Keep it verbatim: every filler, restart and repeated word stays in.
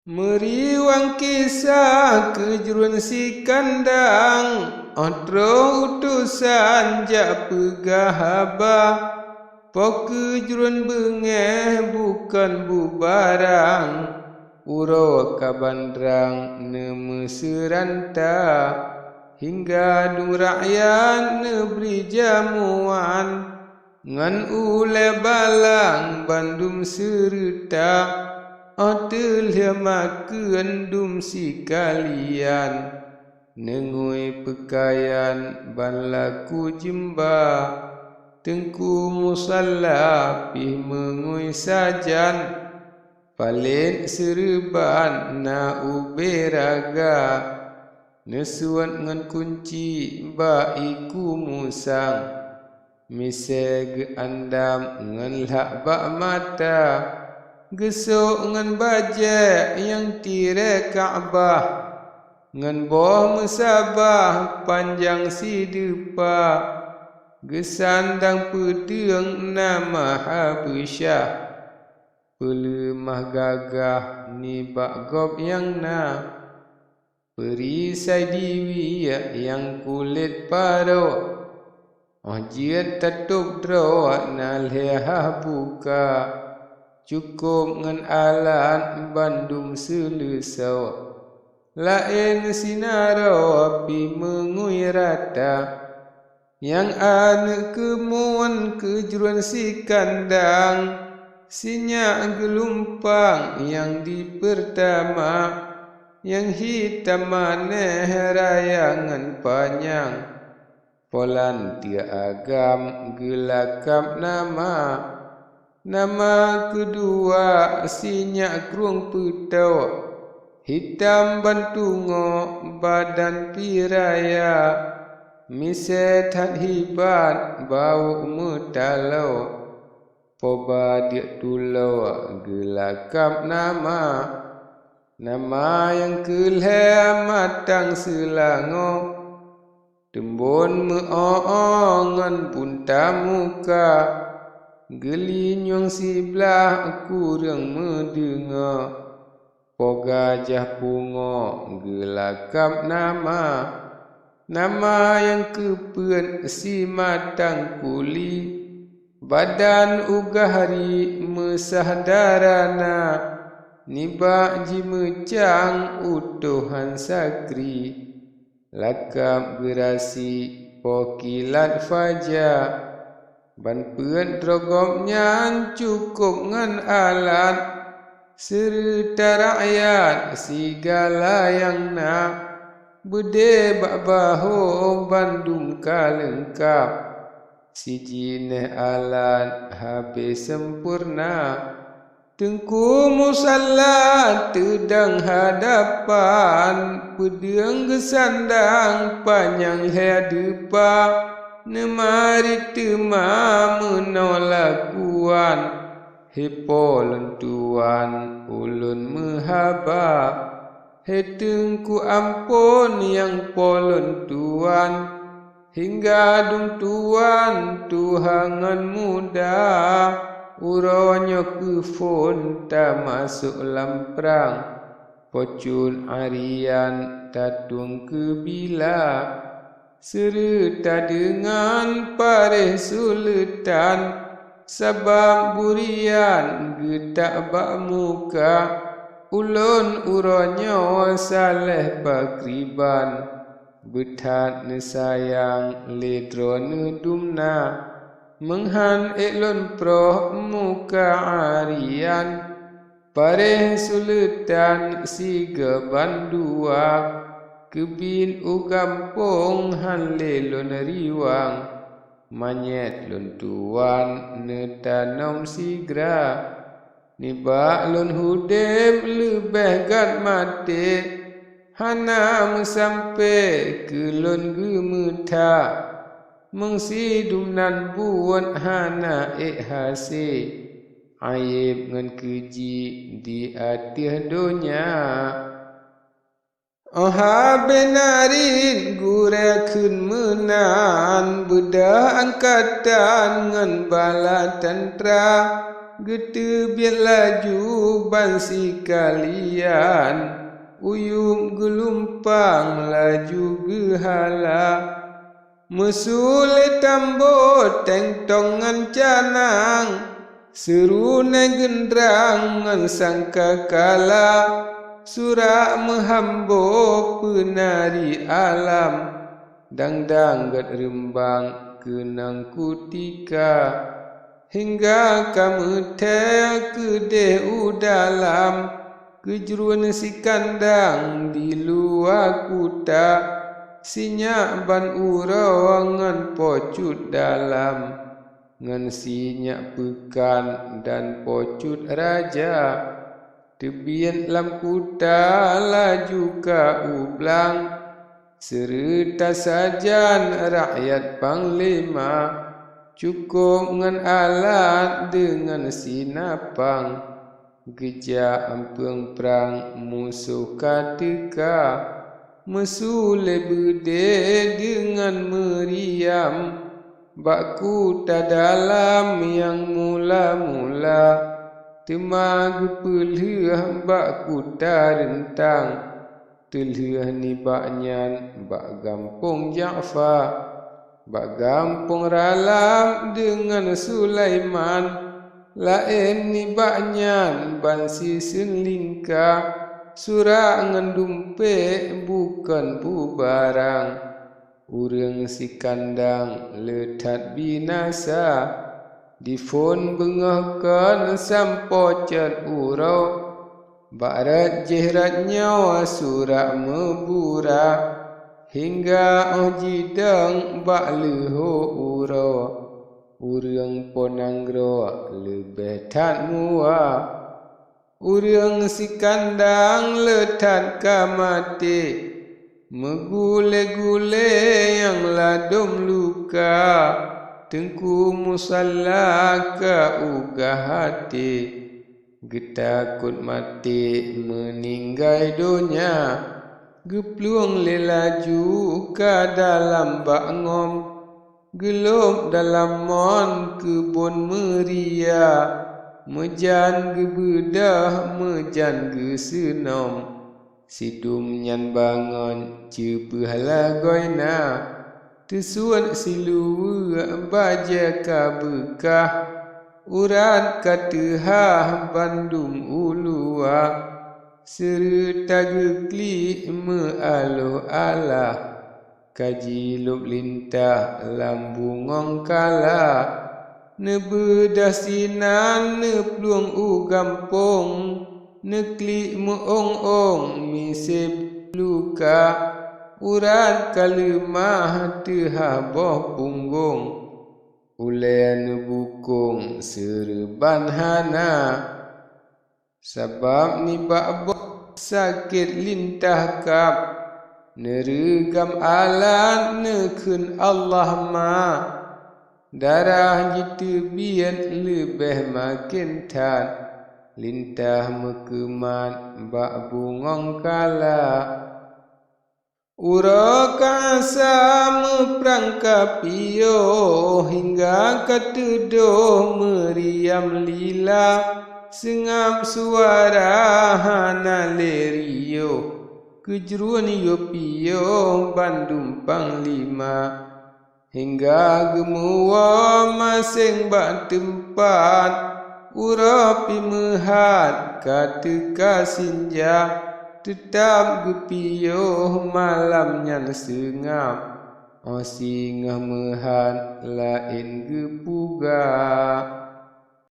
Meuriwang kisah keu jruen si kandang, 'oh troh utosan jak peugah haba. Po keu jruen beungéh bukon bubarang, uroe kabandrang neumeuseuranta, hingga dum rakyat neubri jamuan, ngon ulée balang bandum seureuta, 'oh teulheueh makheun dum sikalian. Neungui peukayan ban laku jeumba, teungku musalla pih meungui sajan, palét seureuban na ubé raga, neusuet ngon kunci bak iku musang. Miseue geuandam ngon lhak bak mata, geusok ngon bajée nyang tirée Ka'bah, ngon boh meusabah panjang sideupa, geusandang peudeueng nama Habesyah. Peuleumah gagah nibak gob nyang na, perisai diwi nyang kulét paro. 'Oh jeuet tatôb droe na lhée hah buka, cukôp ngon alat bandum seuleusoe. Laén sinaroe pih meungui rata, nyang aneuëk keumuen keu jruen si kandang, sinyak geulumpang nyang di peurtama, nyang hitam manéh raya ngon panyang. Po lanteuk agam geulakab nama, nama keudua sinyak krueng peutoe, hitam ban tungoe badan pih raya, miseue that hibat bawök meutaloe. Po badeuk tuloe geulakab nama, nama nyang keu lhée matang seulangoe, teumbon meu-o-o ngon bunta muka, geulinyueng siblaih kureueng meudeungoe. Po gajah pungoe geulakab nama, nama nyang keupeuet simatang kuli, badan ugah ri meusah dara na, nibak jimeucang utohan sakri. Lakab geurasi po kilat faja, ban peuet droe gobnyan cukôp ngon alat, seureuta rakyat sigala nyang na, beudé bak bahô bandum ka leungkab, sijinéh alat habéh sampoereuna. Teungku musalla teudong hadapan, peudeueng geusandang panyang lhée deupa, neumarit teuma meunoe lakuan. He po lôn tuan, ulôn meuhaba, he teungku amphon nyang po lôn tuan. Hingga dum tuan tuha ngon muda, uroe nyoe keuphon tamasok lam prang, po cut arian tatueng keubila. Seureuta deungon paréh suleutan, sabab burian geutak bak muka, ulôn uroe nyoe saléh pakriban. Beuthat neusayang lé droeneuh dumna, meunghan ék lôn proh muka arian. Paréh suleutan sigoe bandua, keubiet u gampông han lé lôn riwang. Manyét lôn tuan neutanom sigra, nibak lôn udeb leubeh gat maté, hana meusampé keu lôn geumeutha. Meung sidum nan buet hana ék hasé, ayeb ngon keuji di ateueh donya. Óh habéh narit gurée kheun meunan, beudôh angkatan ngon bala tantra. Geuteubiet laju ban sikalian, uyueb geulumpang laju geuhala. Meusu lé tambot tengtong ngon canang, seureunoe geundrang ngon sangkakala. Surak meuhambo peunari alam, dang-dang gét reumbang keunong kutika. Hingga ka meuthée keudeh u dalam, keujruen sikandang di luwa kuta. Sinyak ban uroe ngon pocut dalam, ngon sinyak peukan dan pocut raja. Teubiet lam kuta laju ka u blang, seureuta sajan rakyat panglima, cukôp ngon alat deungon sinapang. Geujak ampeueng prang musoh ka teuka, meusu lé beudé deungon meuriam. Bak kuta dalam nyang mula-mula, teuma geupeulheueh bak kuta reuntang. Teulheueh nibak nyan bak gampông Ja'fa, bak gampông Ralam deungon Sulaiman, laén nibak nyan ban siseun lingka, surak ngon dumpék bukon peue barang. Ureuëng sikandang le that binasa, diphon beungoh kon sampoe cot uroe. Bak rot jih rot nyoe surak meubura, hingga óh jidong bak leuho uroe. Ureuëng po nanggroe leubeh that muwa. Ureuëng sikandang le that ka maté, meugulée-gulée nyang ladôm luka, teungku musalla ka ugah até. Geutakot maté meuninggai donya, geuplueng lé laju ka dalam bak ngom. Geulôb dalam mon keubon meuria, meujan geubeudôh meujan geuseunom. Sidum nyan bangon ceupeueh lagoina, teusuet siluweue bajée ka beukah, urat ka teuhah bandum uluwa, seureuta geuklik meualoh alah. Ka jilôb lintah lam bungöng kala, neubeudah sinan neuplueng u gampông, neuklik meu'ông-ông miseue luka, urat ka leumah teuhah boh punggông, ulée neubukông seureuban hana. Sabab nibak boh sakét lintah kab, neureugam alat neukheun Allah ma. Darah jiteubiet leubeh maken that, lintah meukeumat bak bungöng kala. Uroe ka asa meuprang ka piôh, hingga ka teudôh meuriam lila, seungab suara hana lé riôh, keujruen yôh piôh bandum panglima. Hingga geumuwoe maséng bak teumpat, uroe pih meuhat ka teuka sinja, teutab geupiôh malam nyan seungab, óh singoh meuhat laén geupuga.